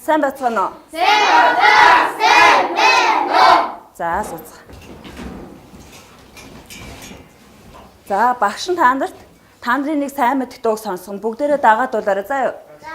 Сайн байцгаана уу? Сайн байна. Сайн байна уу? За сууцгаа. За багш нь та нарт та нарын нэг сайн мэдэх дууг сонсгоно. Бүгдээрээ дагаад дуулаарай заа юу? За.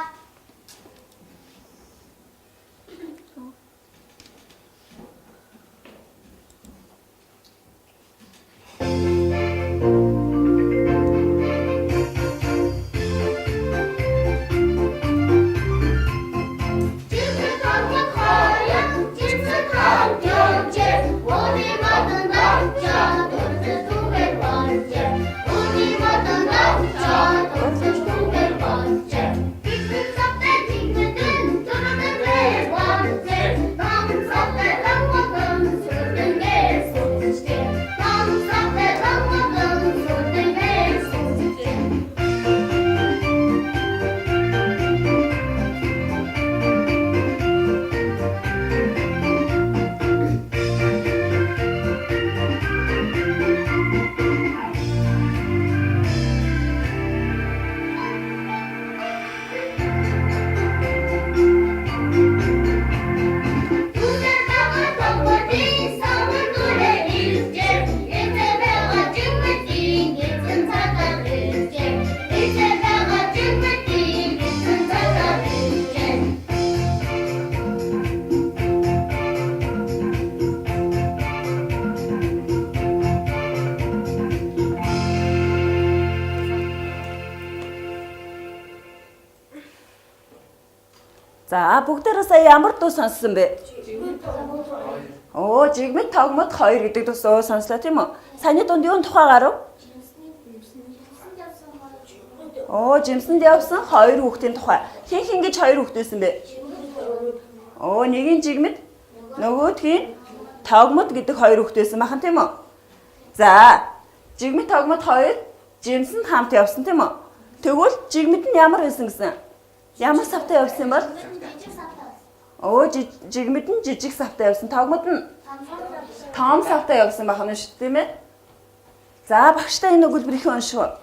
Жимсэн тогмод хоёр, жимсэн хамт явжээ. Ууны модонд очоод урьдчилж түгээр болжээ. Ууны модонд очоод урьдчилж түгээр болжээ. Жигмэд савтай жигмэд нь түрмэнгээр болжээ. Том савтай лангодон сүрдэнгээр сууджээ. Том савтай лангодон сүрдэнгээр сууджээ. Түсэр байгаа тогмодын савар дүрээ иржээ. Эзэ байгаа жигмэдийн эзэн цадаад иржээ. Эзэ байгаа жигмэдийн эзэн цадаад иржээ. За бүгдээрээ сая ямар дуу сонссон бэ? Оо, жигмэд тогмод хоёр гэдэг дуу сонслоо тийм үү? Саяны дунд юун тухай гарав? Оо, жимсэнд явсан хоёр хүүхдийн тухай. Хэн хэн гэж хоёр хүүхд байсан бэ? Оо, нэг нь жигмэд, нөгөөдх нь тогмод гэдэг хоёр хүүхд байсан бахан тийм үү? За, жигмэд тогмод хоёр жимсэнд хамт явсан тийм үү? Тэгвэл жигмэд нь ямар байсан гэсэн? Ямар савтай явсан юм бол? Оо, жигмэд нь жижиг савтай явсан. Тогмод нь том савтай явсан бахан шүү дээ, тийм ээ? За, багштай энэ өгүүлбэрийг уншив.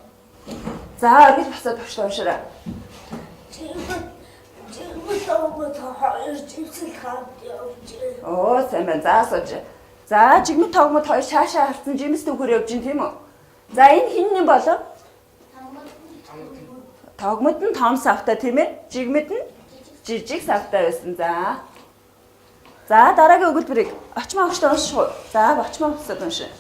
За, оргил босоод багштай уншаарай. Жигмэд тогмод хоёр жимсэн хамт явжээ. Оо, сайн байна. За, сууж. За, жигмэд тогмод хоёр шаашаа харсан жимс түүхээр явж гин тийм үү? За, энэ хин юм болов? Тогмод нь том савтай тийм ээ? Жигмэд нь жижиг савтай байсан. За. За, дараагийн өгүүлбэрийг очмоо өгчтэй унших уу? За, очмоо босоод уншия.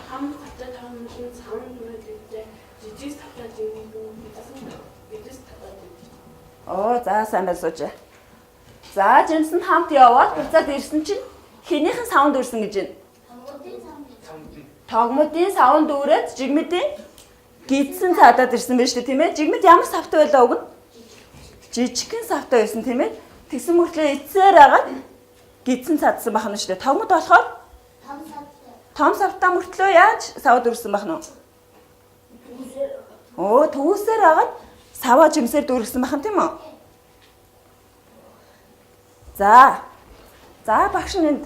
Хам савтай тоомн савн нүрээд иржээ. Жижиг савтай жигмэд нь гэдэс татаад иржээ. Оо, за сайн байна сууж. За, жимсэнд хамт яваад буцаад ирсэн чинь хэнийхэн савнд үрсэн гэж байна? Тогмодын савнд үрээд жигмэдийн гидсэн цаадаад ирсэн байж тээ тийм ээ? Жигмэд ямар савтай байлаа уг нь? Жижигхэн савтай байсан тийм ээ? Тэгсэн мөртлөө эцсээр агаад гидсэн цаадсан байх нь шүү дээ. Тогмод болохоор том савтай мөртлөө яаж савд үрсэн байх нь вэ? Оо, төвөөсөр агаад саваа жимсээр дүүргэсэн байх нь тийм үү? За. За багш нь энд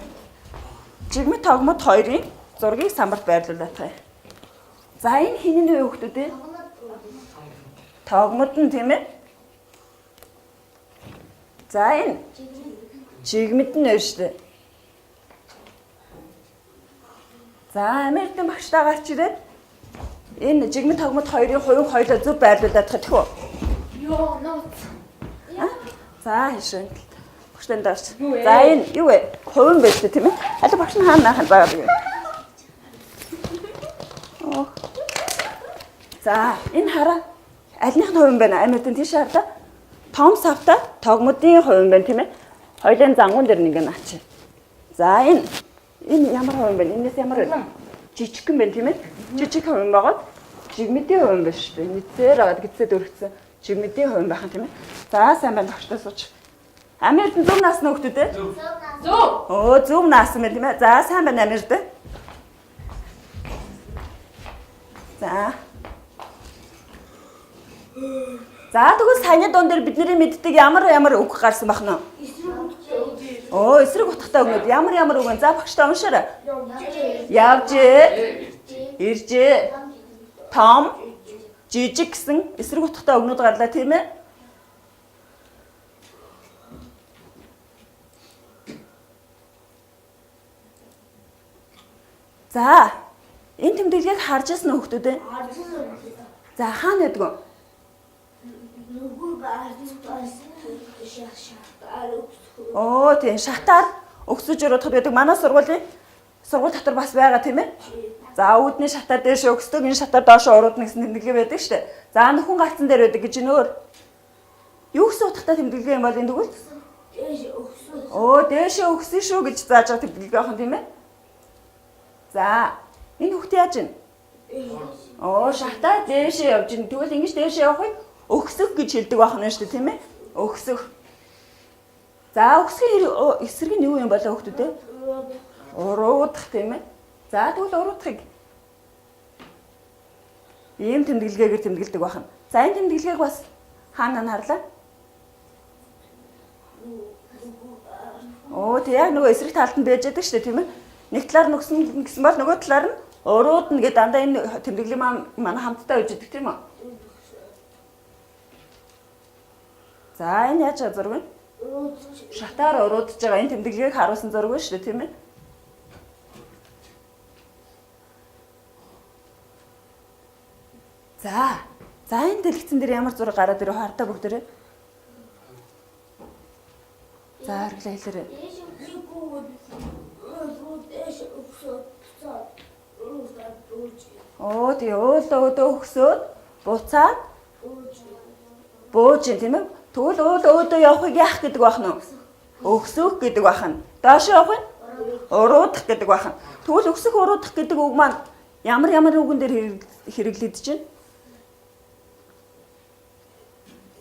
жигмэд тогмод хоёрын зургийг самбарт байрлуулах юм. За энэ хинэн вэ хүүхдүүд ээ? Тогмод нь тийм ээ? За энэ жигмэд нь байна шүү дээ. За Америкийн багштай гарч ирээд энэ жигмэд тогмод хоёрын хувийн хоёлоо зөв байрлуулах гэх үү? Йоо, нууц. За хийшин. Багштай даарч. За энэ юу вэ? Хувин байж тээ тийм ээ? Аль багш нь хаана хаана байгаа вэ? Оо. За энэ хараа альных нь хувин байна? Америкийн тийш харлаа. Том савтай тогмодын хувин байна тийм ээ? Хоёлын зангуун дээр нэг наач. За энэ энэ ямар хувин байна? Энэс ямар вэ? Жижигхэн байна тийм ээ? Жижиг хувин байгаад жигмэдийн хувин байна шүү дээ. Мэдсээр агаад гидсээ дөрөгцсөн жигмэдийн хувин байх юм тийм ээ? За сайн байна багштай сууч. Америкт зөв наасан хүүхдүүд ээ? Зөв. Оо зөв наасан байна тийм ээ. За сайн байна Америкт. За. За тэгвэл саяны дуун дээр бидний мэддэг ямар ямар үг гарсан бах нь вэ? Оо эсрэг утгатай үгнүүд ямар ямар үг вэ? За багштай уншаарай. Явжээ. Иржээ. Том, жижиг гэсэн эсрэг утгатай үгнүүд гарлаа тийм ээ? За энэ тэмдэглэгийг харж ирсэн хүүхдүүд ээ. За хаана байдаг вэ? Нөгөө барьц бас шатаар өгсөх. Оо тийм, шатаар өгсөж өрөөдөхөд байдаг. Манай сургуулийн сургууль дотор бас байгаа тийм ээ. За үүдний шатаар дээш өгсдөг, энэ шатаар доошоо уруудна гэсэн тэмдэглэгээ байдаг шүү дээ. За нөхөн гарцсан дээр байдаг гэж нөөр. Юу гэсэн утгатай тэмдэглэгээ юм бол энэ тэгвэл? Дээш өгсөх. Оо дээшээ өгсөн шүү гэж зааж байгаа тэмдэглэгээ байх юм тийм ээ. За энэ хүүхд яаж вэ? Оо шатаа дээшээ явж гин. Тэгвэл ингэж дээшээ явахыг өгсөх гэж хэлдэг байх нь шүү дээ тийм ээ. Өгсөх. За өгсөхийн эсрэг нь юу юм болоо хүүхдүүд ээ? Уруудах тийм ээ. За тэгвэл уруудахыг ийм тэмдэглэгээгээр тэмдэглэдэг байх нь. За энэ тэмдэглэгээг бас хаана нь харлаа? Оо тэг яг нөгөө эсрэг талд нь байж байдаг шүү дээ тийм ээ. Нэг талаар нүгсэн гэсэн бол нөгөө талаар нь уруудна гэдэг дандаа энэ тэмдэглэл маань манай хамтдаа байж байдаг тийм үү? За энэ яаж байгаа зураг вэ? Шатаар уруудж байгаа энэ тэмдэглэгийг харуулсан зураг шүү дээ тийм ээ. За. За энэ дэлгэцэн дээр ямар зураг гараад ирэх хартаа бүгдээрээ. За хэрэглээ хэлээрэй. Оо тий уул өөдөө өгсөөд буцаад бууж юм тийм ээ. Тэгвэл уул өөдөө явахыг яах гэдэг байх нь? Өгсөх гэдэг байх нь. Доош явах нь уруудах гэдэг байх нь. Тэгвэл өгсөх уруудах гэдэг үг маань ямар ямар үгэн дээр хэрэглэгдэж байна?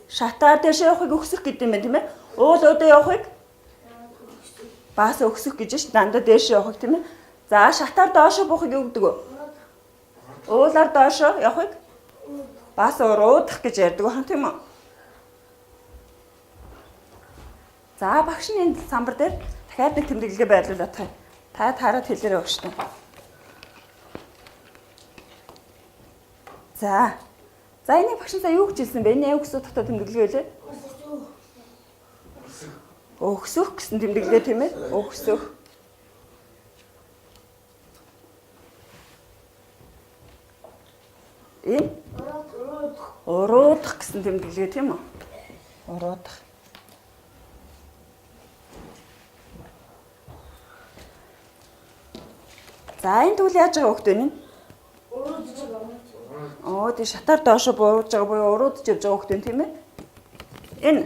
Шатаар дээш явахыг өгсөх гэдэг юм байна тийм ээ. Уул өөдөө явахыг бас өгсөх гэж ш дандаа дээш явахыг тийм ээ. За шатаар доошо буухыг юу гэдэг вэ? Уулаар доошо явахыг бас уруудах гэж ярьдаг байна тийм үү? За багш нь энэ самбар дээр дахиад нэг тэмдэглэгээ байрлуулах юм. Та таарад хэлээрэй багш нь. За. За энийг багш нь за юу гэж хэлсэн бэ? Энэ юу гэсэн утгатай тэмдэглэгээ вэ? Өгсөх гэсэн тэмдэглэгээ тийм ээ? Өгсөх. Энэ уруудах гэсэн тэмдэглэгээ тийм үү? Уруудах. За энэ тэгвэл яаж байгаа хөхт вэ? Оо тий шатаар доошо бууж байгаа буюу уруудж явж байгаа хөхт вэ тийм ээ? Энэ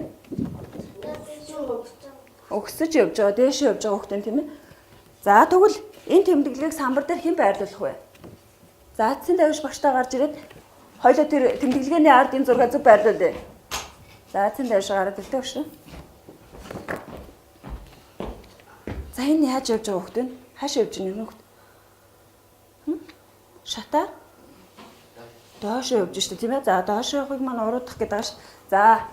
өгсөж явж байгаа, дээшээ явж байгаа хөхт вэ тийм ээ? За тэгвэл энэ тэмдэглэгийг самбар дээр хэн байрлуулах вэ? За цэцэн тавьж багштай гарч ирээд хоёлоо тэр тэмдэглэгээний ард энэ зураг зөв байрлуулъя. За цэцэн тавьж гараад ирдэг багш. За энэ яаж явж байгаа хөхт вэ? Хаашаа явж байгаа юм хөхт? Шатаар доошоо явж штэ тийм ээ. За доошоо явахыг маань уруудах гэдэг байгаа ш. За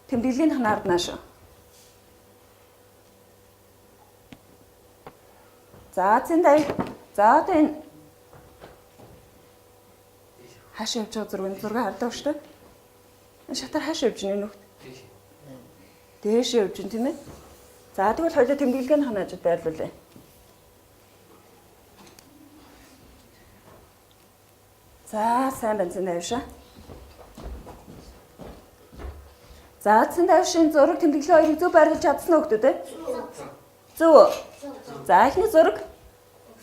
тэмдэглэгийн ханаард нааш. За зэн дай. За одоо энэ хаашаа явж байгаа зураг энэ зураг хардаг штэ. Энэ шатаар хаашаа явж байна нөхд? Дээшээ явж байна тийм ээ. За тэгвэл хоёлоо тэмдэглэгийн ханаажид байрлуулъя. За сайн байна зэн тавьшаа. За зэн тавьшин зураг тэмдэглэлийн хоёрыг зөв байрлуулж чадсан уу хүмүүс ээ? Зөв үү? За эхний зураг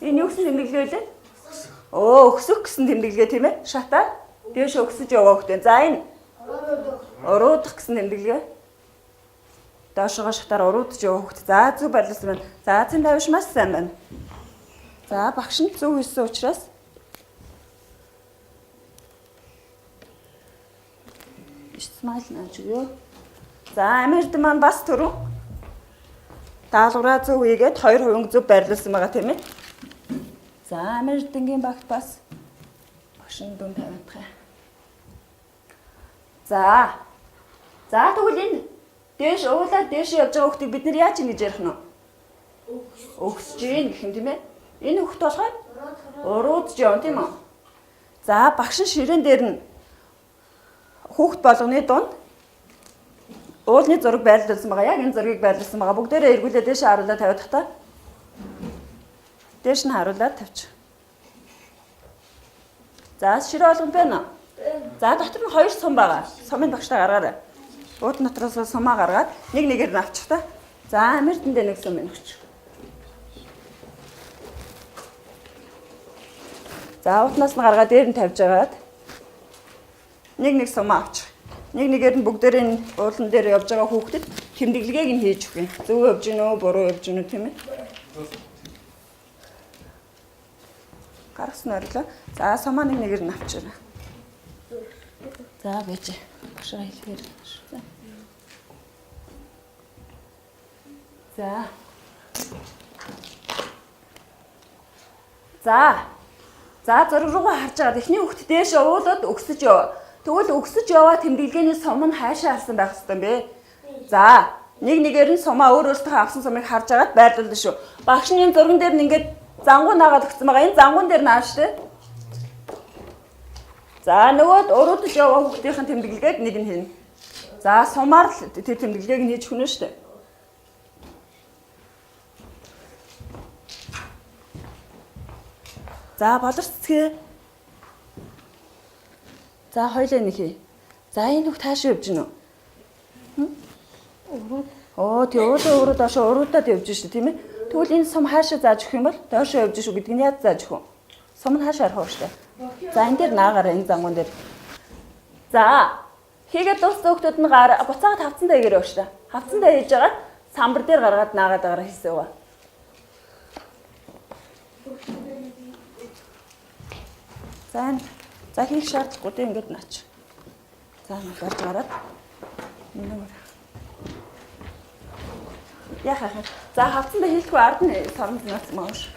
энэ юу гэсэн тэмдэглэгээ вэ? Оо өгсөх гэсэн тэмдэглэгээ тийм ээ? Шатаа дээш өгсөж яваа хөхтэй. За энэ уруудах гэсэн тэмдэглэгээ. Доошогоо шатаар уруудж яваа хөхт. За зөв байрлуулсан байна. За зэн тавьш маш сайн байна. За багш нь зөв хийсэн учраас Исмаил нааж юу? За Амерд маань бас түрүү даалгавраа зөв хийгээд 2% зөв байрлуулсан байгаа тийм ээ. За Амердингийн багт бас багш нь дүн тавиадах юм. За. За тэгвэл энэ дээш уулаад дээш явж байгаа хүүхдийг бид нар яаж ингэж ярих нь вэ? Өгсөж гин гэх юм тийм ээ. Энэ хүүхд болохоор уруудж явна тийм үү? За багш нь ширээн дээр нь хүүхд болгоны дунд уулны зураг байрлуулсан байгаа. Яг энэ зургийг байрлуулсан байгаа. Бүгдээрээ эргүүлээ дээш харуулаад тавиадах та. Дээш нь харуулаад тавьчих. За ширээ болгонд байна уу? За дотор нь хоёр сум байгаа. Сумын багштай гаргаарай. Уудан дотроос сумаа гаргаад нэг нэгээр нь авчих та. За Амертэндээ нэг сум өгч. За уутнаас нь гаргаад дээр нь тавьж агаад нэг нэг сумаа авчих. Нэг нэгээр нь бүгдээрээ нь уулан дээр явж байгаа хүүхдэд тэмдэглэгээг нь хийж өгөх юм. Зөв явж гин үү, буруу явж гин үү тийм ээ. Гаргасан орлоо. За сумаа нэг нэгээр нь авчирна. За байж. Башаа хэлэхээр. За. За. За. За зураг руугаа харж байгаа. Эхний хүүхд дээш уулаад өксөж яв. Тэгвэл өксөж яваа тэмдэглэгээний сум нь хаашаа харсан байх хэвээр юм бэ? За, нэг нэгээр нь сумаа өөр өөртөө авсан сумыг харж агаад байрлуулна шүү. Багш нь энэ зурган дээр нь ингээд зангуу наагаад өгсөн байгаа. Энэ зангуун дээр нааш тээ. За, нөгөөд уруудж яваа хүүхдийн тэмдэглэгээд нэг нь хийнэ. За, сумаар л тэр тэмдэглэгээг нь хийж өгнө шүү дээ. За, болор цэцгээ. За, хоёлаа нэг хий. За, энэ хүүхд хаашаа явж гинөө? Оо, тий уулын өрөө доошоо уруудаад явж шээ, тийм ээ. Тэгвэл энэ сум хаашаа зааж өгөх юм бол доошоо явж шүү гэдгийг нь яаж зааж өгөх вэ? Сум нь хаашаа харах вэ штэ? За, энэ дээр наагаараа энэ зангуун дээр. За, хийгээд дууссан хүүхдүүд нь гар буцаагаад хавцан даягаар явж штэ. Хавцан дая хийж байгаа самбар дээр гаргаад наагаад байгаараа хийсэн байгаа. За, энэ за хийх шаардлагагүй дээ ингээд наач. За, гарч гараад энэ Яхаа. За хавцсан дээр хийлэхгүй ард нь сорон наацсан байгаа ш.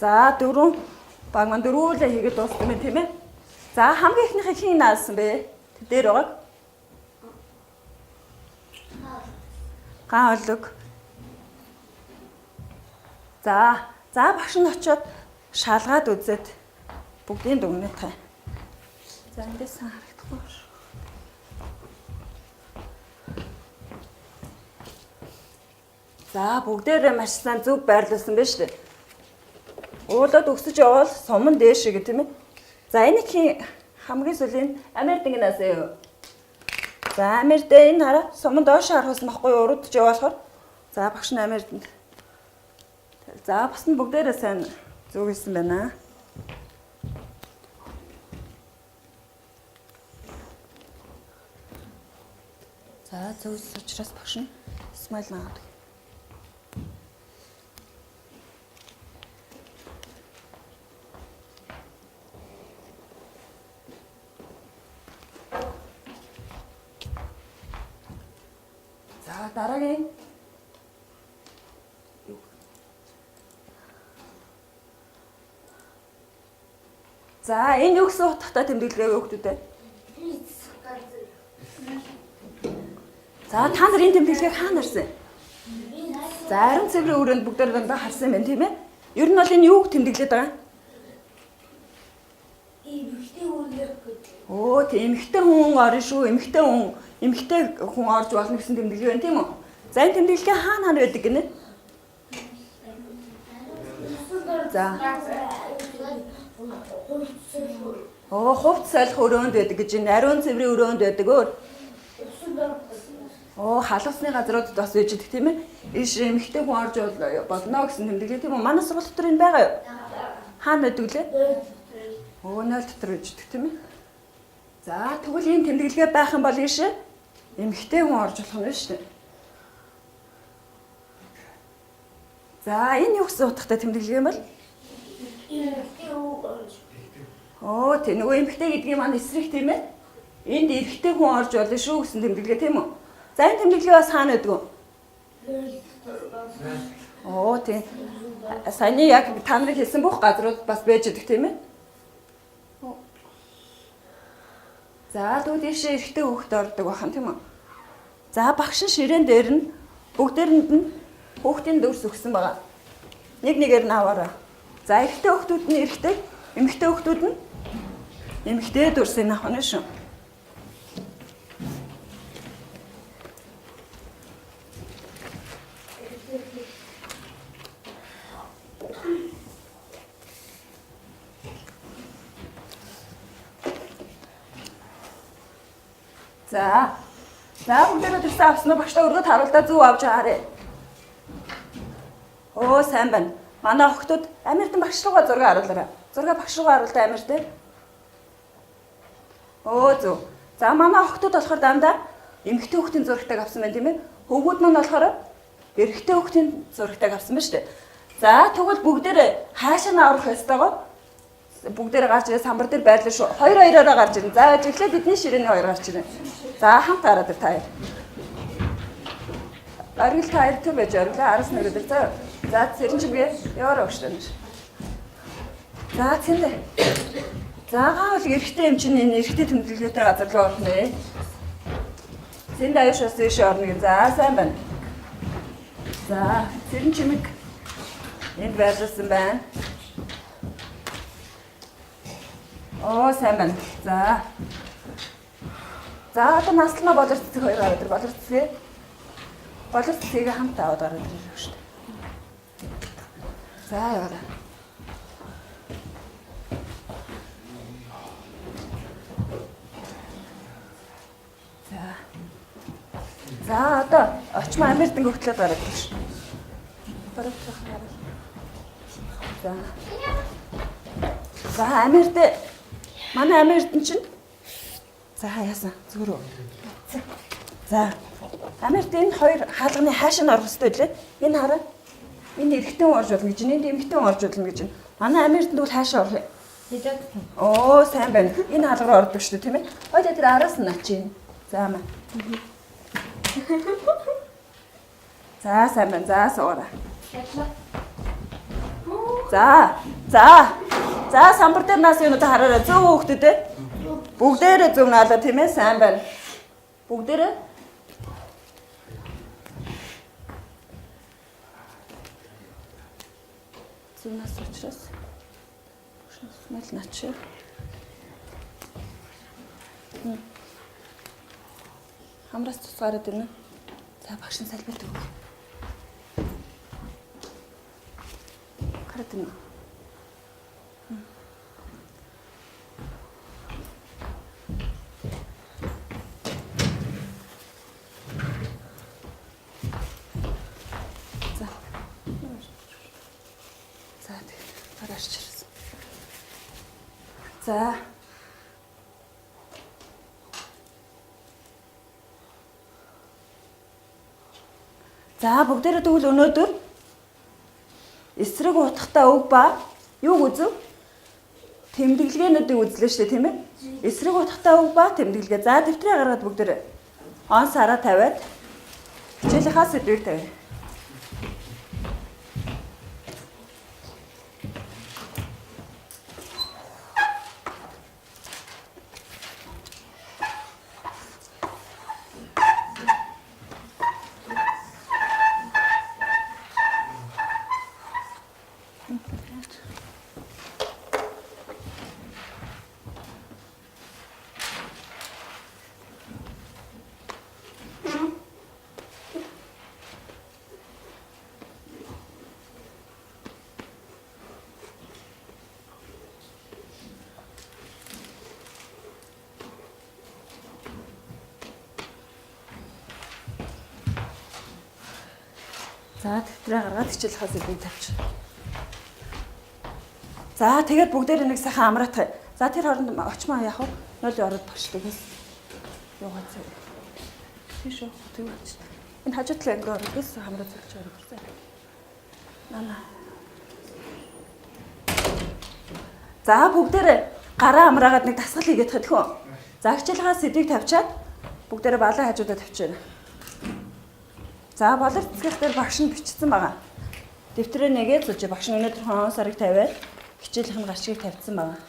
За дөрөв баг маань дөрвүүлээ хийгээд дууссан юм тийм ээ. За хамгийн ихнийхээ хин наасан бэ? Тэг дээр байгааг. Ган олог. За, за багш нь очиод шалгаад үзээд бүгдийн дүгнэлт хай. За эндээс сан харагдахгүй шүү. За бүгдээрээ маш сайн зөв байрлуулсан байна шүү дээ. Уулаад өксөж явбал сум нь дээш гэх тийм ээ. За энэ хин хамгийн сүүлийн Америкнаас юу? За Америкт энэ хараа сум нь доош харахсан байхгүй юу? Уруудж яваа болохоор. За багш нь Америкт. За бас нь бүгдээрээ сайн зөв хийсэн байна. За зөв учраас багш нь смайл наадаг. За дараагийн За энэ юу гэсэн утгатай тэмдэглэгээ вэ хүүхдүүдээ? За та нар энэ тэмдэглэгийг хаана харсан? За ариун цэврийн өрөөнд бүгдээр дандаа харсан юм байна тийм ээ? Ер нь бол энэ юуг тэмдэглээд байгаа? Эмэгтэй хүн гэдэг. Өө тийм эмэгтэй хүн орно шүү. Эмэгтэй хүн эмэгтэй хүн орж болно гэсэн тэмдэглэгээ байна тийм үү? За энэ тэмдэглэгээ хаана хаана байдаг гинэ? За. Оо хувц солих өрөөнд байдаг гэж энэ ариун цэврийн өрөөнд байдаг өөр. Оо халуусны газруудад бас байж идэх тийм ээ. Иш эмэгтэй хүн орж болно гэсэн тэмдэглэгээ тийм үү? Манай сургууль дотор энэ байгаа юу? Хаана байдаг лээ? Өө 0 дотор байж идэх тийм ээ. За тэгвэл энэ тэмдэглэгээ байх юм бол иш эмэгтэй хүн орж болох нь шүү дээ. За энэ юу гэсэн утгатай тэмдэглэгээ юм бол? Эмэгтэй хүн орж. Оо тий нөгөө эмэгтэй гэдгийг маань эсрэг тийм ээ. Энд эрэгтэй хүн орж болно шүү гэсэн тэмдэглэгээ тийм үү? За энэ тэмдэглэгээ бас хаана байдаг вэ? Оо тий. Саяны яг та нарын хэлсэн бүх газрууд бас байж идэх тийм ээ. За тэгвэл ийшээ эрэгтэй хүүхэд ордог бахан тийм үү? За багш нь ширээн дээр нь бүгдээрэнд нь хүүхдийн дүрс өгсөн байгаа. Нэг нэгээр нь аваарай. За эрэгтэй хүүхдүүд нь эрэгтэй, эмэгтэй хүүхдүүд нь эмэгтэй дүрсийг авах нь шүү. За. За бүгдээрээ төрсөн авсан уу багштай өргөд харуултаа зөв авч харъя. Оо сайн байна. Манай охтууд Америкт багш руугаа зураг харуулаарай. Зураг багш руугаа харуултаа Америкт. Оо зөв. За манай охтууд болохоор дандаа эмэгтэй хүүхдийн зурагтайг авсан байна тийм ээ. Хөвгүүд маань болохоор эрэгтэй хүүхдийн зурагтайг авсан байна шүү дээ. За тэгвэл бүгдээрээ хаашаа нь орох ёстойгоо бүгдээрээ гарч ирээ самбар дээр байрлал шүү. Хоёр хоёроороо гарч ирнэ. За эхлээд бидний ширээний хоёр гарч ирнэ. За хамт гараад ир та хоёр. Оргил та хоёр төр байж оргилаа араас нь өрөөд ир заа. За цэрэн чимгээ яваараа өгч тань. За цэндэ. За гаавал эрэгтэй юм чинь энэ эрэгтэй тэмдэглэлтэй газар руу орно ээ. Цэнд аюуш бас ийшээ орно гэ. За сайн байна. За цэрэн чимэг энд байрлуулсан байна. Оо сайн байна. За. За одоо наслмаа болор цэцэг хоёр гараад ир. Болор цэцгээ. Болор цэцгийг хамт аваад гараад ирэх шүү дээ. За яваарай. За. За одоо очмоо Америкт хөтлөөд гараад ирэх шүү. Бараг гараад. За. За Америкт манай Америкт чинь за яасан зүгээр үү? За Америкт энэ хоёр хаалганы хаашаа нь орох ёстой лээ? Энэ хараа. Энэ эрэгтэй хүн орж болно гэж, энд эмэгтэй хүн орж болно гэж. Манай Америкт тэгвэл хаашаа орох юм? Оо сайн байна. Энэ хаалга руу ордог шүү дээ, тийм ээ? Хоёлаа тэр араас нь очив. За маа. За сайн байна. За суугаарай. За. За. За самбар дээр нас юунуудаа хараарай. Зөв хүүхдүүд ээ. Бүгдээрээ зөв наалаа тийм ээ? Сайн байна. Бүгдээрээ зөв нас учраас мэл начи. Хамраас цус гараад ирнэ. За багш нь салбарт өгөх. Гараад ирнэ. За. За тэгээд гараарч ирсэн. За. За бүгдээрээ тэгвэл өнөөдөр эсрэг утгатай үг ба юуг үзв? Тэмдэглэгээнүүдийг үзлээ шүү дээ, тийм ээ? Эсрэг утгатай үг ба тэмдэглэгээ. За дэвтрээ гаргаад бүгдээрээ он сараа тавиад хичээлийнхаа сэдвийг тавиа. За дэвтрээ гаргаад хичээлийнхаа сэдвийг тавьчих. За тэгээд бүгдээр нэг сайхан амраатах. За тэр хооронд очмоо яах вэ? 0 ороод багшлаа гэс. Юугаа зэ. Тийш үү? Тэг очиж. Энэ хажуу талын анги ороод гэс хамраа зөвлөж ороод. Нана. За бүгдээр гараа амраагаад нэг дасгал хийгээд хад хөө. За хичээлийнхаа сэдвийг тавьчаад бүгдээрээ балан хажуудаа тавьчихна. За болор цэцгийнх дээр багш нь бичсэн байгаа. Дэвтрээ нэгээд сууж багш нь өнөөдөр хон сарыг тавиад хичээлийнх нь гарчгийг тавьсан байгаа.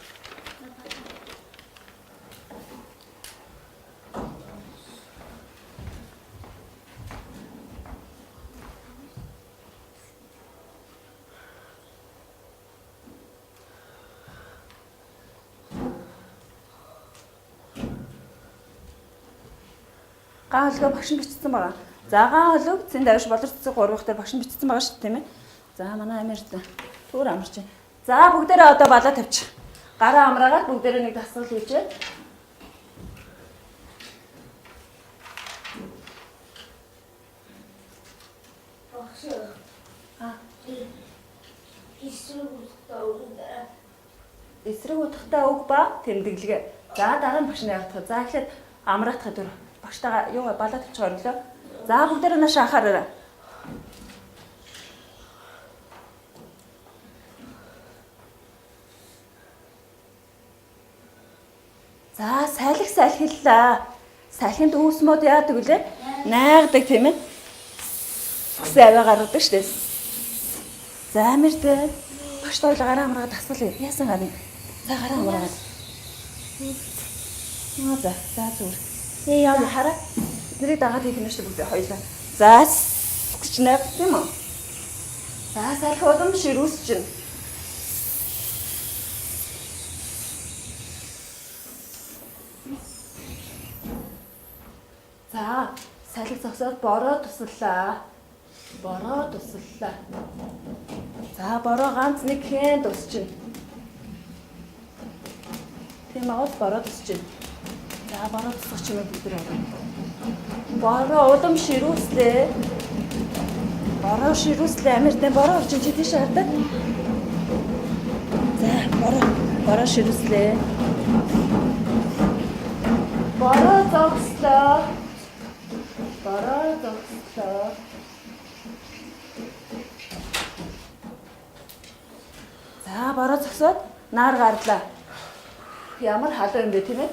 Ган хөлгөө багш нь бичсэн байгаа. За ган хөлөг зэн давш болор цэцэг 3 дахь дээр багш нь бичсэн байгаа шүү дээ, тийм ээ. За манай амир түр амарч байна. За бүгдээрээ одоо балаа тавьчих. Гараа амраагаад бүгдээрээ нэг дасгал хийжээ. Багш. А Эсрэг утгатай үг дараа. Эсрэг утгатай үг ба тэмдэглэгээ. За дараа нь багш нь яагаад вэ? За эхлээд амраатах дөрөв. Багштайгаа юу балаа тавьчих орлоо. За бүгдээрээ нааш анхаараарай. За салхи салхиллаа. Салхинд үүс мод яадаг вүлээ? Найгадаг тийм ээ. Гэсэн авиа гаргадаг штэ. За амирдэ. Багш тойлоо гараа амраад дасгал. Яасан гарна? За гараа амраад. Аа за за зүгээр. Ээ Яа хараа. Бидний дагаад хийх юм шүү бүгд хоёлаа. За гэж найгадаг тийм үү? За салхи улам ширүүс чинь. За салхи зогсоод бороо туслаа. Бороо туслаа. За бороо ганц нэг хэн тусчихна. Тийм агаас бороо тусчихна. За бороо тусах чимээ бүгд орно. Бороо улам ширүүслээ. Бороо ширүүслээ амиртай бороо орж чи тийш хардаа. За бороо бороо ширүүслээ. Бороо зогслоо. Бороо зогслоо. За бороо зогсоод нар гарлаа. Ямар халуун юм бэ тийм ээ?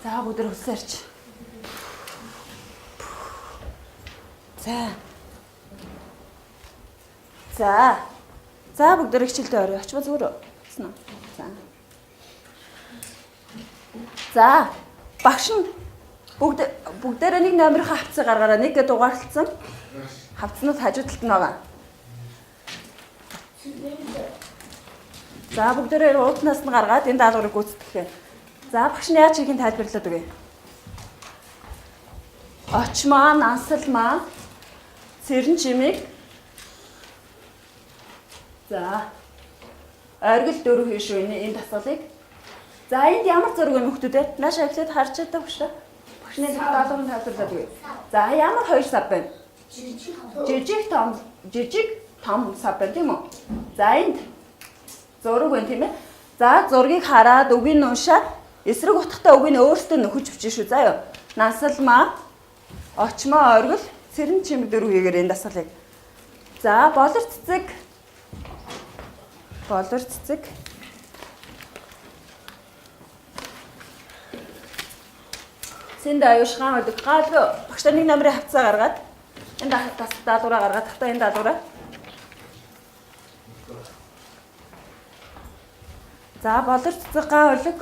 За бүгд хөсөрч. За. За. За бүгд хичээлдээ орё. Очмоо зүгээр үү? Гэсэн үү? За. За. Багш нь бүгд бүгдээрээ нэг номерын хавцыг гаргаараа нэг гэдэг дугаарлцсан. Хавцнууд хажуу талд нь байгаа. За бүгдээрээ ууднаас нь гаргаад энэ даалгаврыг гүйцэтгэх юм. За багш нь яаж хийхин тайлбарлаад өгье. Очмаа, нансалмаа, цэрэн чимэг. За. Оргил дөрөв хий шүү энэ энэ дасгалыг. За энд ямар зураг вэ хүмүүс ээ? Нааш эхлээд харж чаддаг багш та. Багшны даалгаврыг тайлбарлаад өгье. За ямар хоёр сав байна? Жижиг Жижиг том жижиг том сав байна тийм үү? За энд зураг байна тийм ээ. За зургийг хараад үгийг нь уншаад эсрэг утгатай үгийг нь өөртөө нөхөж бичнэ шүү заа юу. Насалмаа, очмоо оргил, цэрэн чимэг дөрөв хийгээр энэ дасгалыг. За болор цэцэг. Болор цэцэг. Сэнд аюушгаан өдөг гаалгүй багш нар нэг номерын хавцаа гаргаад энэ дас даалгавраа гаргаад тахта энэ даалгавраа. За болор цэцэг гаа өлөг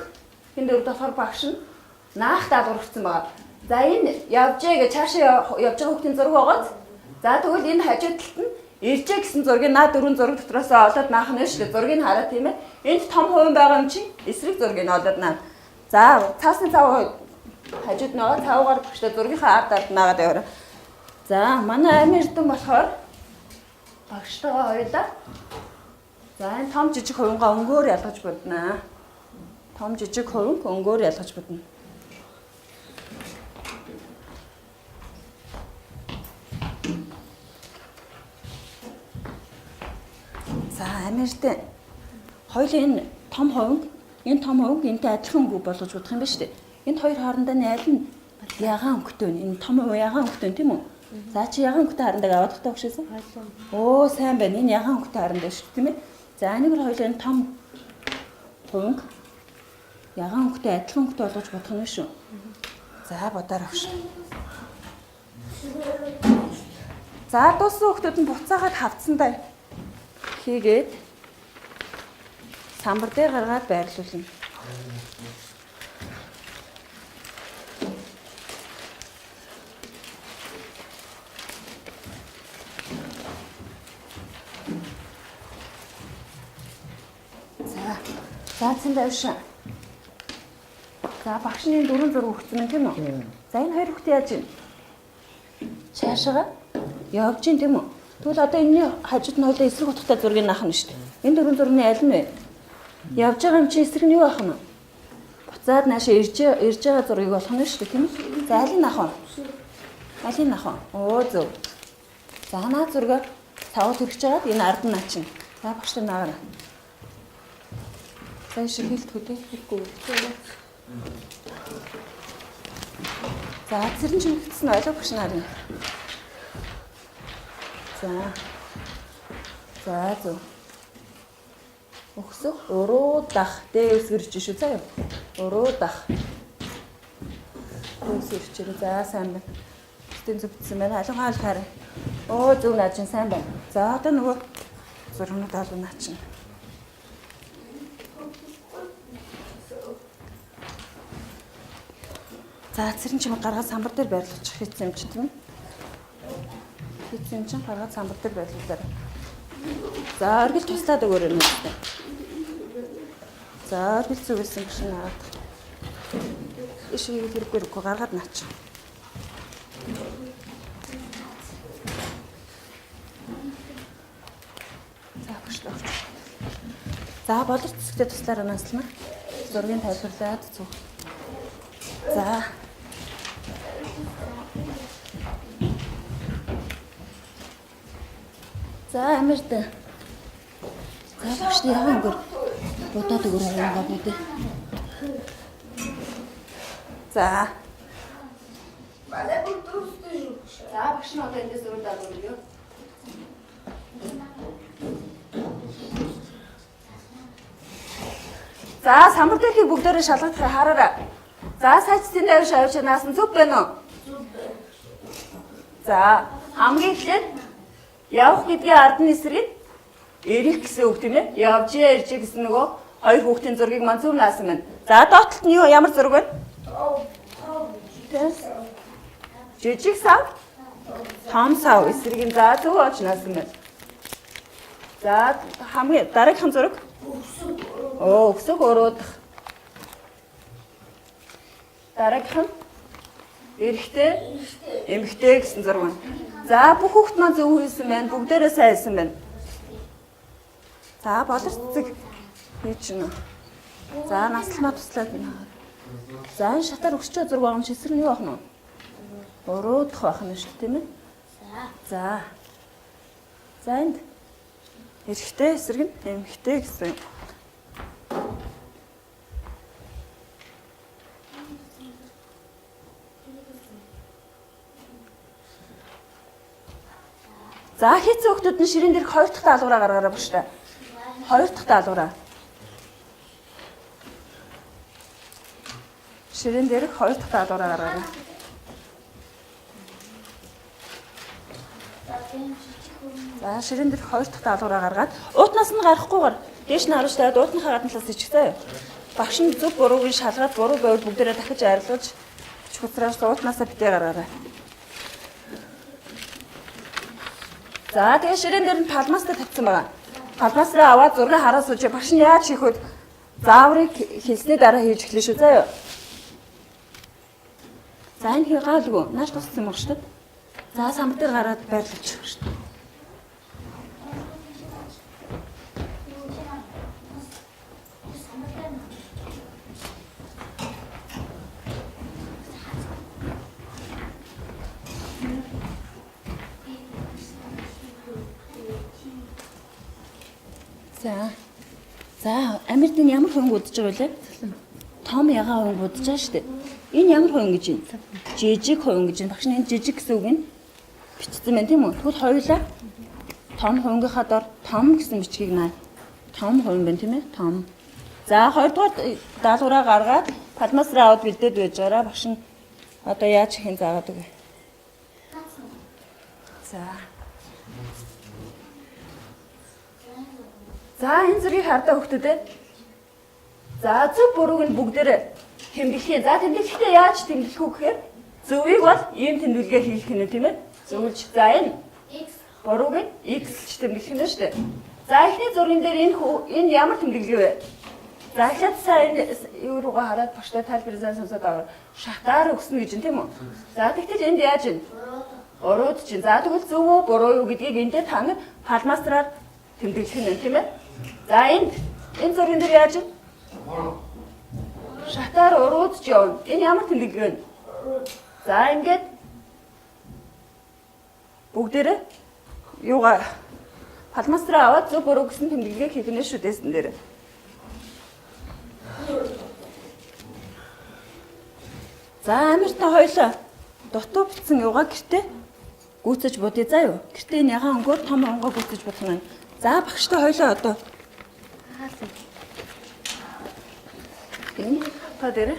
энэ дөрөв болохоор багш нь наах даалгавар өгсөн байгаа. За энэ явжээ гэж цаашаа явж байгаа хүүхдийн зураг байгааз. За тэгвэл энэ хажуу талд нь иржээ гэсэн зургийг наа дөрвөн зураг дотроос олоод наах нь шүү дээ. Зургийг хараа тийм ээ. Энд том хувин байгаа юм чинь эсрэг зургийг олоод наа. За цаасны цав хажууд нь байгаа цавгаар багштай зургийнхаа ард ард наагаад яваарай. За манай амир эрдэм болохоор багштайгаа хоёлаа. За энэ том жижиг хувингаа өнгөөр ялгаж боднаа. Том жижиг хувинг өнгөөр ялгаж бодно. За амиртай хоёул энэ том хувинг энэ том хувинг энтэй адилхан өнгө болгож бодох юм ба шүү дээ. Энд хоёр хоорондоо нь аль нь ягаан өнгөтэй вэ? Энэ том хувин ягаан өнгөтэй тийм үү? За чи ягаан өнгөтэй харандаг аваад тахтай өгшөөсөн? Оо сайн байна. Энэ ягаан өнгөтэй харандаг шүү тийм ээ. За нэг бол хоёул энэ том хувинг ягаан өнгөтэй адилхан өнгөтэй болгож бодох нь шүү. За бодоор өгш. За дууссан хүмүүс нь буцаагаад хавцсандаа хийгээд самбар дээр гаргаад байрлуулна. За. За цэн давшин. За багш нь энэ дөрвөн зураг өгсөн юм тийм үү? За энэ хоёр хүүхдээ яаж юм? Цаашаага явж гин тийм үү? Тэгвэл одоо энэний хажууд нь хоёлаа эсрэг утгатай зургийг наах нь шүү дээ. Энэ дөрвөн зургийн аль нь вэ? Явж байгаа юм чи эсрэг нь юу ах нь вэ? Буцаад наашаа ирж ирж байгаа зургийг болох нь шүү дээ тийм үү? За алийг наах вэ? Алийг наах вэ? Оо зөв. За наа зургаа савал төрөж байгаад энэ ард нь наачна. За багш нар наагаарай. За шиг хэлтгүү те хэлэхгүй. За цэрэн чимэгдсэн ойлоо багш нар. За. За зөв. Өгсөх уруудах дэ үсгэрч шүү заа юу. Уруудах. Үсгэрч. За сайн байна. Тэстэн зөвдсөн байна. Алин хаал хараа. Оо зөв наа чинь сайн байна. За одоо нөгөө зургнууд алуу наа чинь. За цэрэн чимэг гаргаад самбар дээр байрлуулчих хийсэн юм чинь тийм үү? Хийсэн юм чинь гаргаад самбар дээр байрлуулаарай. За оргил туслаад өгөөрэй нүдтэй. За оргил зүгэлсэн багш нь хараад. Иш хийгээд хэрэггүй хэрэггүй гаргаад наач. За багш л өгч. За болор цэцэгтэй туслаараа наслана. Зургийг тайлбарлаад зүг. За. За амирт. За багш яа өнгөр будаад өгөр юм гоо үү. За. Манай бүр дүүстэй шүү. За багш нь одоо эндээс өөр даалгавар өгье. За самбар дээрхийг бүгдээрээ шалгах хараарай. За сайчтын дайр шавж наасан зүг байна уу? За хамгийн эхлээд явах гэдгийн ард нь эсрэг эрих гэсэн үг тийм ээ. Явжээ иржээ гэсэн нөгөө хоёр хүүхдийн зургийг мань зөв наасан байна. За доотлолт нь юу ямар зураг вэ? Том том. Тийм. Жижиг сав, том сав эсрэг нь за зөв олж наасан байна. За хамгийн дараагийнхан зураг. Өө өксөг өрөөдөх. Дараагийнх нь эрэгтэй, эмэгтэй гэсэн зураг байна. За бүх хүүхд маань зөв хийсэн байна. Бүгдээрээ сайн хийсэн байна. За болор цэцэг хийж гинэ. За наслмаа туслаад байна. За энэ шатаар өсчөө зураг байгаа юм чи эсрэг нь юу ах нь вэ? Уруудах байх нь шүү дээ тийм ээ. За. За энд эрэгтэй эсрэг нь эмэгтэй гэсэн. За хийцэн хүүхдүүд нь ширээн дээрх хоёр дахь даалгавраа гаргаарай багш та. Хоёр дахь даалгавраа. Ширээн дээрх хоёр дахь даалгавраа гаргаарай. За ширээн дээрх хоёр дахь даалгавраа гаргаад уутнаас нь гарахгүйгээр дээш нь харуулж тавиад уутныхаа гадна талаас ичих заяа. Багш нь зөв бурууг нь шалгаад буруу байвал бүгдээрээ дахиж арилгаж бичих учраас уутнаасаа битээ гаргаарай. За тэгээ ширээн дээр нь палмастер тавьсан байгаа. Палмастераа аваад зургийг хараа сууж багш нь яаж хийх вэ? Зааврыг хэлсний дараа хийж эхлэв шүү заяа. За энэ хий гаалгүй нааш туссан юм шүү дээ. За самбар дээр гараад байрлуулчих шүү дээ. За. За, Америкт энэ ямар хөнгө удаж байгаа вэ? Том ягаан хөнгө удаж байгаа шүү дээ. Энэ ямар хөнгө гэж юм? Жижиг хөнгө гэж юм. Багш нь энэ жижиг гэсэн үг нь бичсэн байна тийм үү? Тэгвэл хоёулаа том хөнгийнхаа дор том гэсэн бичгийг наа. Том хөнгө байна тийм ээ? Том. За, хоёрдугаар даалгавраа гаргаад палмасраа аваад бэлдээд байж байгаараа багш нь одоо яаж хийх заагаад өгье. За. За энэ зургийг хардаа хүүхдүүд ээ. За зөв бурууг нь бүгдээрээ тэмдэглэе. За тэмдэглэхдээ яаж тэмдэглэх үү гэхээр зөвийг бол ийм тэмдэглэгээ хийх нь тийм ээ. Зөвлөж. За энэ X бурууг нь x гэж тэмдэглэх нь шүү дээ. За эхний зурган дээр энэ энэ ямар тэмдэглэгээ вэ? За эхлээд сайн юу руугаа хараад багштай тайлбар зан сонсоод аваа. Шатаар өгснө гэж юм тийм үү? За тэгтэл энд яаж вэ? Урууд чинь. За тэгвэл зөв үү буруу юу гэдгийг энд дээр та нар фалмастраар тэмдэглэх нь тийм ээ? За энд энэ зурган дээр яаж вэ? Шатаар уруудж явна. Энэ ямар тэмдэглэг вэ? За ингээд бүгдээрээ юугаа фалмастраа аваад зөв буруу гэсэн тэмдэглэгээ хийх нь шүү дээсэн дээр. За амиртай хоёлаа дутуу битсэн юугаа гэртээ гүйцэж будъя заа юу. Гэртээ энэ ягаан өнгөөр том онгоо гүйцэж будах нь. За багштай хоёлаа одоо. Энэ та дээр.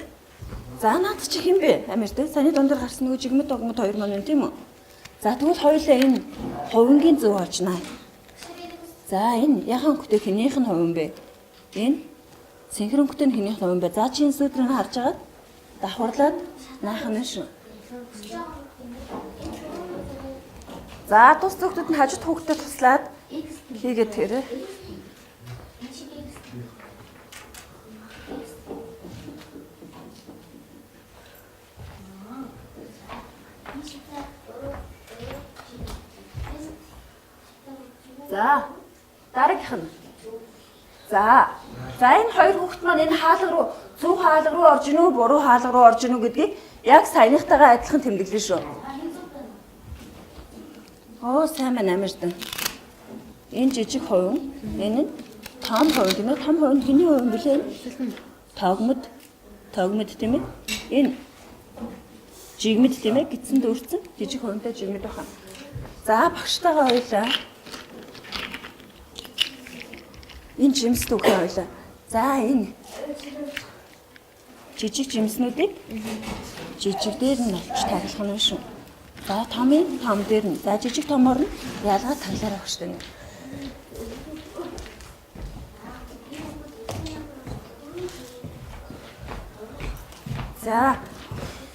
За наад чи хэн бэ? Амиртай. Саний дунд дээр гарсан нөгөө жигмэд догмод хоёр маань тийм үү? За тэгвэл хоёлаа энэ хувингийн зөв олжнаа. За энэ ягаан өнгөтэй хэнийх нь хувин бэ? Энэ цэнхэр өнгөтэй нь хэнийх нь хувин бэ? За чи энэ сүдрийг харж агаад давхарлаад наах нь шүү. За тус зөвхөд нь хажууд хүүхдэд туслаад хийгээд тэрэ. За дараагийнх нь. За. За энэ хоёр хүүхэд маань энэ хаалга руу зөв хаалга руу орж ийнү буруу хаалга руу орж ийнү гэдгийг яг саяныхтайгаа адилхан тэмдэглэн шүү. Оо сайн байна амирдан. Энэ жижиг хувин, энэ нь том хувин тийм ээ. Том хувин хэний хувин бэлээ? Тогмод. Тогмод тийм ээ. Энэ жигмэд тийм ээ. Гидсэн дүүрсэн жижиг хувинтай жигмэд баха. За багштайгаа хоёлаа. Энэ жимс түүхээ хоёлаа. За энэ жижиг жимснүүдийг жижиг дээр нь олж таглах нь шүү. За томын том дээр нь. За жижиг томоор нь ялгаа таглаар авах шүү дээ. За.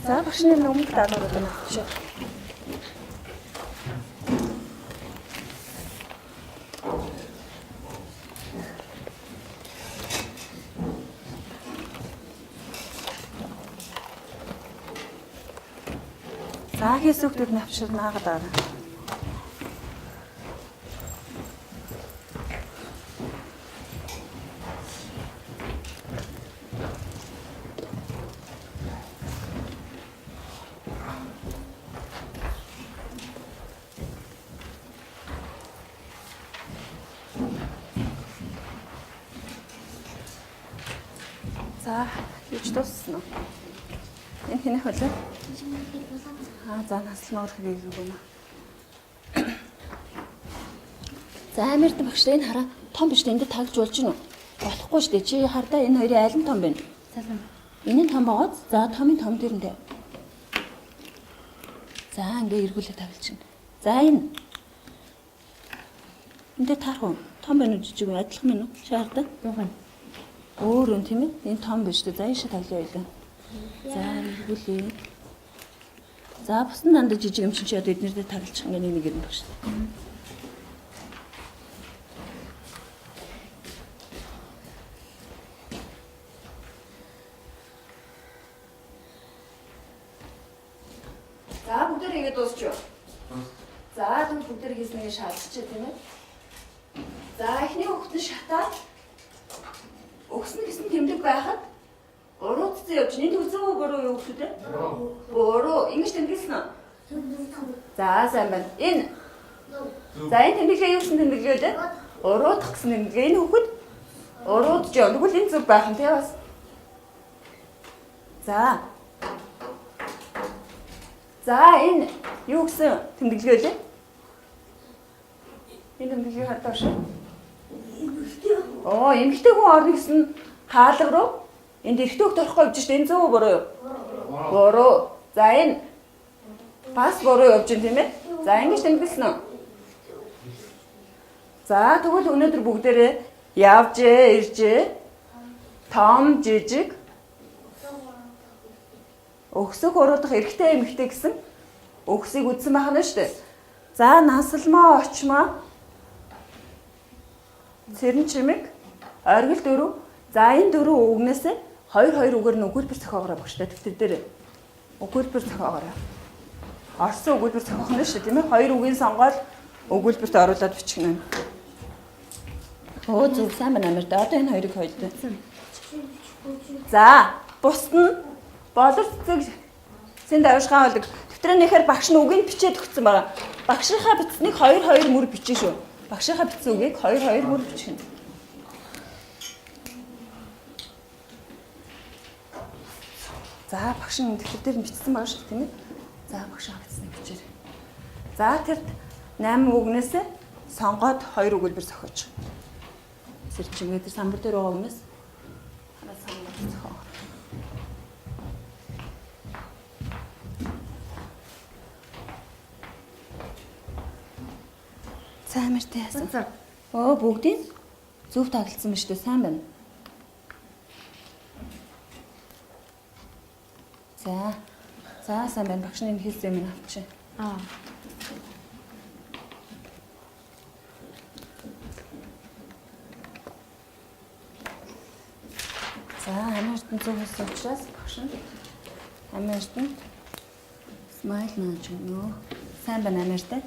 За багш нар өмнөх даалгаврууд нь авчих. За хийсүүхдүүд навширнаа гэдэг. За, хийж дууссан уу? Энэ хэнэх вэ? Аа за наслан өөр хийгээгүй юм. За амирт багш энэ хараа том биш энд тагж болж гинүү. Болохгүй шүү дээ. Чи хардаа энэ хоёрын аль нь том бэ? Салан. Энэ нь том байгааз за томын том дээр нь тавь. За ингээ эргүүлээ тавилчихна. За энэ энэ дээр таарах уу? Том байна уу жижиг үү? Адилхан байна уу? Чи хардаа. Юухан. Өөр юм тийм ээ? Энэ том биш үү? За ийшээ тавилаа байлаа. За эргүүлээ. За бус нь дандаа жижиг юм чинь чи одоо эднэр дээр таглчих ингээ нэг нэг юм баг шүү дээ. За бүгдээр хийгээд дуусчих. За тэгвэл бүгдээр хийснээ шалгачих тийм ээ. За эхний хүүхэд нь шатаад өгсөн гэсэн тэмдэг байхад уруудсан явж энд үзэн үү буруу юу гэсэн үү? Буруу. Ингэж тэмдэглэсэн үү? За сайн байна. Энэ За энэ тэмдэглээ юу гэсэн тэмдэглээ вэ? Уруудах гэсэн тэмдэглээ. Энэ хүүхэд уруудж явна. Тэгвэл энэ зүг байх нь тий бас. За. За энэ юу гэсэн тэмдэглээ вэ? Энэ тэмдэглэгийг хардаа шүү. Оо, эмэгтэй хүн орно гэсэн хаалга руу энд эрэгтэй хөлт орохгүй явж шít. Энэ зөв үү буруу юу? Буруу. За энэ бас буруу явж гин тийм ээ. За ингэж тэмдэглэсэн үү? За тэгвэл өнөөдөр бүгдээрээ явжээ, иржээ. Том, жижиг өгсөх уруудах эрэгтэй эмэгтэй гэсэн өгсийг үдсэн байх нь шүү дээ. За насалмаа очмаа цэрэн чимэг оргил дөрөв За, энэ дөрвөн үгнээс хоёр хоёр үгээр нь өгүүлбэр зохиогоорой багштай дэвтэр дээр. Өгүүлбэр зохиогоорой. Орсон өгүүлбэр зохиох нь шүү дээ, тийм ээ? Хоёр үгийг сонгоод өгүүлбэрт оруулаад бичих нь. Өө, зөв, сайн байна, Амир. Одоо энэ хоёрыг хоёлоо. За, бусд нь болор цэцэг сэнд авшгаан болдог. Дэвтрийн нэхэр багш нь үгийг бичээд өгсөн байгаа. Багшийнхаа бичсэнийг хоёр хоёр мөр бичнэ шүү. Багшийнхаа бичсэн үгийг хоёр хоёр мөр бичих нь. За, багш нь дэвтэр дээр нь бичсэн байгаа шүү, тийм ээ. За, багшийнхаа бичсэнийг бичээрэй. За, тэр 8 үгнээс сонгоод хоёр өгүүлбэр зохиож. Сэрчимгээ тэр самбар дээр байгаа үгнээс хараа сонгоод зохио. За, Амиртай яасан? Өө, бүгдийг зөв тагласан ба шүү дээ. Сайн байна. За. За, сайн байна. Багш нь хэлсэн юм авчих. Аа. За, Амиртан зөв хэлсэн учраас багш нь Амиртанд smile наач өгнө. Сайн байна, Амиртай.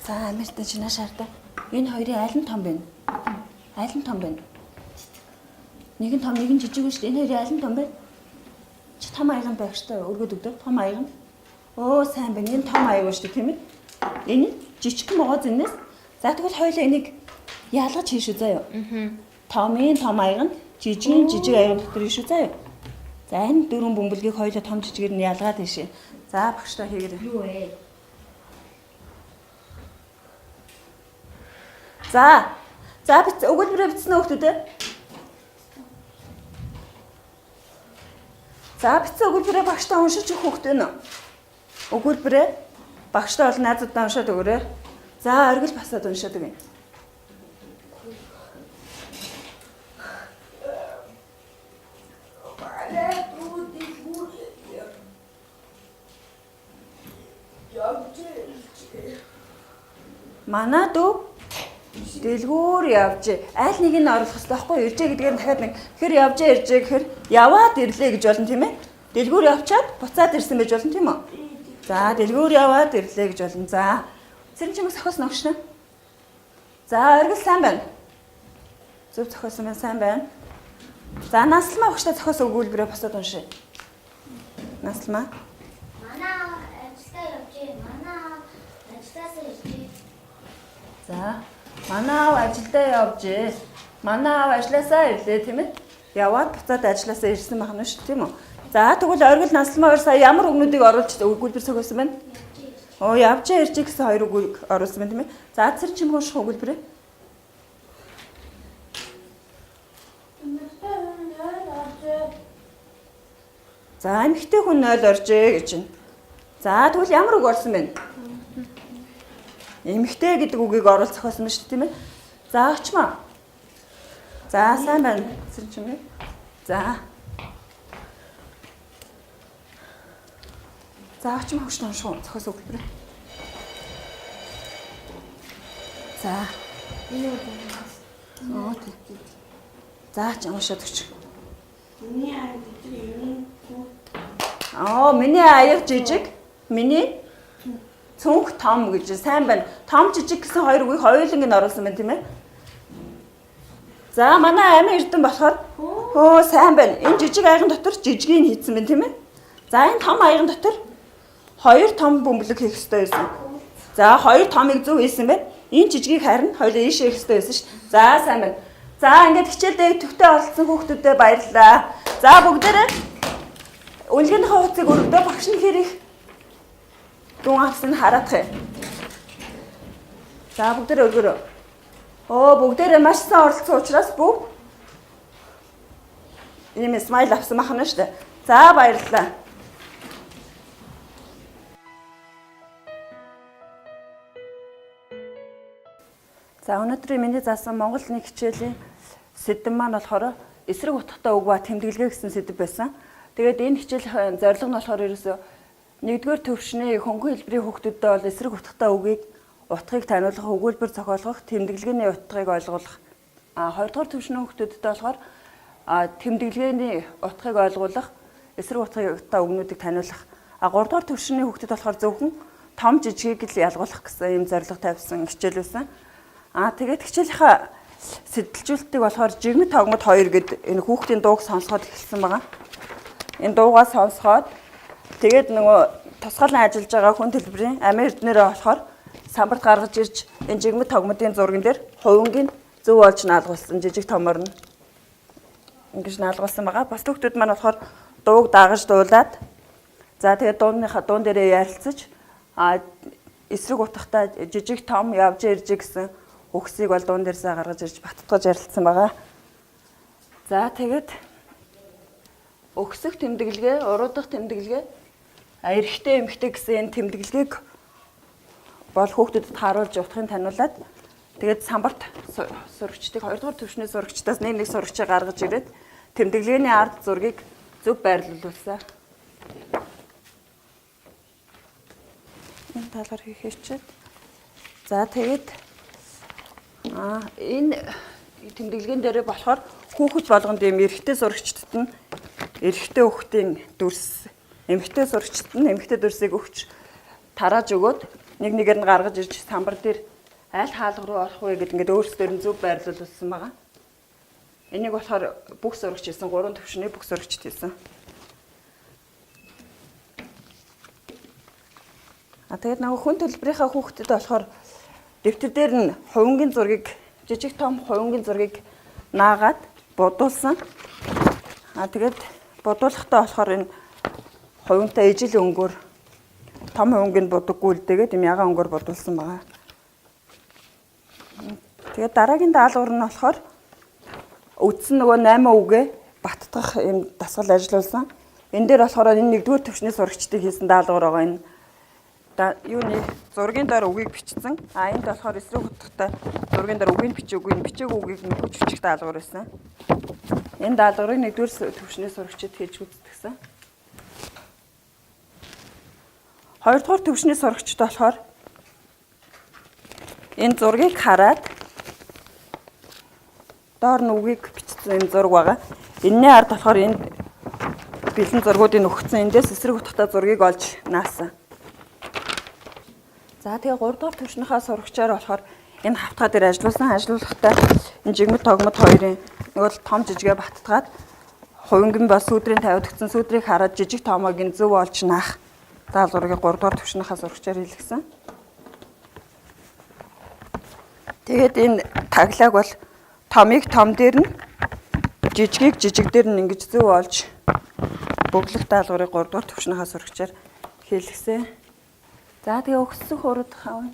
За, Амиртай, чи нааш хардаа. Энэ хоёрын аль нь том бэ? Аль нь том бэ? Нэг нь том, нэг нь жижиг шүү дээ. Энэ хоёрын аль нь том бэ? Чи том аяган байх штэ, өргөд өгдөө. Том аяган. Өө, сайн байна. Энэ том аяг шүү дээ, тийм ээ? Энэ жижигхэн могоо зэнээс. За, тэгвэл хоёулаа энийг ялгаж хийш үү заяа. Аа. Томын том аяг нь жижигэн жижиг аяг дотор хийш үү заяа. За, энэ дөрвөн бөмбөлгийг хоёулаа том жижигээр нь ялгаад хийшээ. За, багштай хийгээрэй. Юу вэ? За. За, биц өгүүлбэрээ бичсэн үү хүмүүс ээ? За, бичсэн өгүүлбэрээ багштай уншиж өгөх хүүхэд байна уу? Өгүүлбэрээ багштай бол найзуудаа уншаад өгөөрэй. За, оргил басаад уншаад өгье. Манай дүү дэлгүүр явж иржээ. Манай дүү дэлгүүр явжээ. Аль нэг нь оруулах хэрэгтэй байхгүй юу? Иржээ гэдгээр нь дахиад нэг тэгэхээр явжээ иржээ гэхээр яваад ирлээ гэж болно, тийм ээ? Дэлгүүр явчаад буцаад ирсэн байж болно, тийм үү? За, дэлгүүр яваад ирлээ гэж болно. За. Цэрэн чимэг зохиосон өгшнө. За, оргил сайн байна. Зөв зохиосон байна, сайн байна. За, наслмаа өгштэй зохиосон өгүүлбэрээ босоод уншия. Наслмаа. Манай аав ажилдаа явжээ. Манай аав ажилласаа иржээ. За, манай аав ажилдаа явжээ. Манай аав ажилласаа ирлээ, тийм ээ? Яваад буцаад ажилласаа ирсэн байх нь шүү, тийм үү? За, тэгвэл оргил наслмаа хоёр сая ямар үгнүүдийг оруулж өгүүлбэр зохиосон байна? Оо, явжээ иржээ гэсэн хоёр үг оруулсан байна, тийм ээ? За, цэр чимэг унших өгүүлбэрээ. Эмэгтэй хүн 0 оржээ. За, эмэгтэй хүн 0 оржээ гэж байна. За, тэгвэл ямар үг орсон бэ? Эмэгтэй гэдэг үгийг оруулж зохиосон байна шүү дээ, тийм ээ? За, очмоо. За, сайн байна. Цэр чимэг. За. За, очмоо хөшн унших уу? Зохиос өгүүлбэрээ. За. Энэ үү? Оо, тий. За, чи уншаад өгч. Миний аяг жижиг юм уу? Аа, миний аяг жижиг, миний цүнх том гэж сайн байна. Том жижиг гэсэн хоёр үгийг хоёуланг нь оруулсан байна, тийм ээ? За, манай амин эрдэм болохоор хөө сайн байна. Энэ жижиг аяган дотор жижигийг хийцэн байна, тийм ээ? За, энэ том аяган дотор хоёр том бөмбөлөг хийх ёстой байсан. За, хоёр томыг зөв хийсэн байна. Энэ жижигийг харин хоёулаа ийшээ хийх ёстой байсан шүү. За, сайн байна. За, ингээд хичээлдээ төвтэй оролцсон хүүхдүүдэд баярлалаа. За, бүгдээрээ үнэлгээнийхээ хуудсыг өргөдөө багш нь хэр их дүн авсан хараадах юм. За, бүгдээрээ өргөрөө. Оо, бүгдээрээ маш сайн оролцсон учраас бүгд ийм smile авсан махна шүү дээ. За, баярлалаа. За, өнөөдрийн миний заасан монгол нэг хичээлийн сэдэв маань болохоор эсрэг утгатай үг ба тэмдэглэгээ гэсэн сэдэв байсан. Тэгээд энэ хичээлийн зорилго нь болохоор ерөөсөө Нэгдүгээр төвшний хөнгөн хэлбэрийн хүүхдүүддээ бол эсрэг утгатай үгийг утгыг таниулах, өгүүлбэр зохиолгох, тэмдэглэгээний утгыг ойлгуулах. Хоёрдугаар төвшний хүүхдүүддээ болохоор тэмдэглэгээний утгыг ойлгуулах, эсрэг утгатай үгнүүдийг таниулах. Гуравдугаар төвшний хүүхдэд болохоор зөвхөн том жижигийг л ялгуулах гэсэн юм зорилго тавьсан хичээл байсан. Тэгээд хичээлийнхаа сэтэлжүүлэлтийг болохоор жигмэд тогмод 2 гэд энэ хүүхдийн дууг сонсоход эхэлсэн байгаа. Энэ дуугаа сонсоход тэгээд нөгөө тусгаалan ажиллаж байгаа хүн төлбөрийн амин эрднэрээ болохоор самбарт гаргаж ирж энэ жигмэд тогмодын зурган дээр хувингийн зөв олж наалгуулсан жижиг томор нь ингэж наалгуулсан байгаа. Бас хүүхдүүд маань болохоор дууг дагаж дуулаад за тэгээд дуун дээрээ ярилцаж эсрэг утгатай жижиг том явж ирж гэсэн үгсийг бол дуун дээрсээ гаргаж ирж баттгаж ярилцсан байгаа. За тэгээд өгсөх тэмдэглэгээ, уруудах тэмдэглэгээ, эрэгтэй эмэгтэй гэсэн энэ тэмдэглэгийг бол хүүхдүүдэд харуулж утгыг таниулаад тэгээд самбарт сурагчдыг 2 дугаар түвшний сурагчдаас нэг нэг сурагчийг гаргаж ирээд тэмдэглэгээний ард зургийг зөв байрлуулсан. Энэ талаар хийх хичээл. За тэгээд энэ тэмдэглэгээн дээрээ болохоор хүүхэд болгонд ийм эрэгтэй сурагчдад нь эрэгтэй хүүхдийн дүрс, эмэгтэй сурагчдад нь эмэгтэй дүрсийг өгч тарааж өгөөд нэг нэгээр нь гаргаж ирж самбар дээр аль хаалга руу орох вэ гэд ингээд өөрсдөр нь зөв байрлуулсан байгаа. Энийг болохоор бүх сурагч хийсэн, 3 төвшний бүх сурагчд хийсэн. Тэгээд нөгөө хүн төлбөрийнхаа хүүхдэд болохоор дэвтэр дээр нь хувингийн зургийг жижиг том хувингийн зургийг наагаад будуулсан. Тэгээд будуулахдаа болохоор энэ хувинтай ижил өнгөөр том хувингийн будаггүй л дэгээд юм ягаан өнгөөр будуулсан байгаа. Тэгээд дараагийн даалгавар нь болохоор үдсэн нөгөө 8 үгээ баттгах юм дасгал ажиллуулсан. Энэ дээр болохоор энэ нэгдүгээр төвшний сурагчдыг хийсэн даалгавар байгаа. Энэ юуны зургийн доор үгийг бичсэн. Энд болохоор эсрэг утгатай зургийн доор үгийг бичээгүй, бичээгүй үгийг нөхөж бичих даалгавар байсан. Энэ даалгаврыг нэгдүгээр төвшний сурагчид хийж гүйцэтгэсэн. Хоёрдугаар төвшний сурагчид болохоор энэ зургийг хараад доор нь үгийг бичсэн энэ зураг байгаа. Энэний ард болохоор энэ бэлэн зургуудыг өгсөн. Эндээс эсрэг утгатай зургийг олж наасан. За тэгээ 3 дугаар төвшнийхээ сурагчаар болохоор энэ хавтгаа дээр ажиллуулсан. Ажиллуулахдаа энэ жигмэд тогмод хоёрын нөгөө том жижигээ баттгаад хувингэн ба сүүдрийн тавигдсан сүүдрийг хараад жижиг томоог нь зөв олж наах даалгаврыг 3 дугаар төвшнийхээ сурагчаар хийлгэсэн. Тэгээд энэ таглааг бол томыг том дээр нь жижигийг жижиг дээр нь ингэж зөв олж бөглөх даалгаврыг 3 дугаар төвшнийхээ сурагчаар хийлгэсэн. За тэгээ өксөх уруудах аав.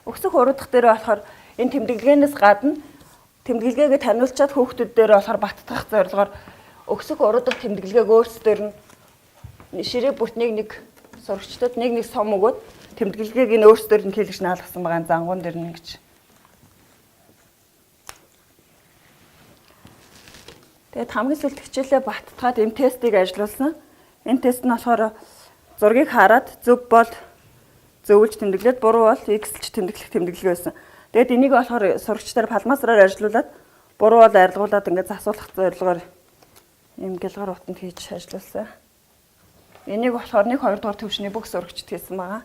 Өксөх уруудах дээр болохоор энэ тэмдэглэгээнээс гадна тэмдэглэгээгээ таниулчаад хүүхдүүд дээр болохоор баттгах зорилгоор өксөх уруудах тэмдэглэгээг өөрсдөр нь ширээ бүрт нэг нэг сурагчдад нэг нэг сум өгөөд тэмдэглэгээг нь өөрсдөр нь хийлгэж наалгасан байгаа зангуун дээр нь ингэж. Тэгээд хамгийн сүүлд хичээлээ баттгаад энэ тестийг ажиллуулсан. Энэ тест нь болохоор зургийг хараад зөв бол зөвлөж тэмдэглээд буруу бол X-лж тэмдэглэх тэмдэглэгээ байсан. Тэгээд энийг болохоор сурагчдаар палмасраар ажиллуулад буруу бол арилгуулад ингээд засуулах зорилгоор ийм гялгар утанд хийж ажиллуулсан. Энийг болохоор 1 2 дугаар төвшний бүх сурагчд хийсэн байгаа.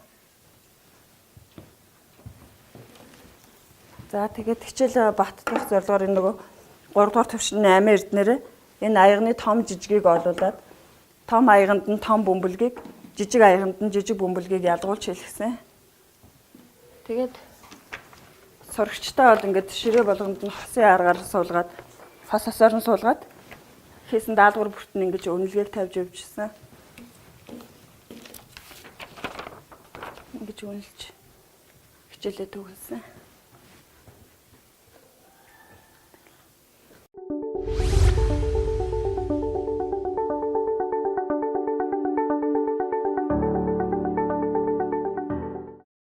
За тэгээд хичээл баттгах зорилгоор энэ нөгөө 3 дугаар төвшний амин эрднэрээ энэ аягны том жижигийг олуулад том аяганд нь том бөмбөлгийг жижиг аяганд нь жижиг бөмбөлгийг ялгуулж хэлгэсэн. Тэгээд сурагчтай бол ингээд ширээ болгонд нь хосын аргаар суулгаад хос хосоор нь суулгаад хийсэн даалгавар бүрт нь ингэж үнэлгээг тавьж явжсэн. Ингэж үнэлж хичээлээ төгссөн.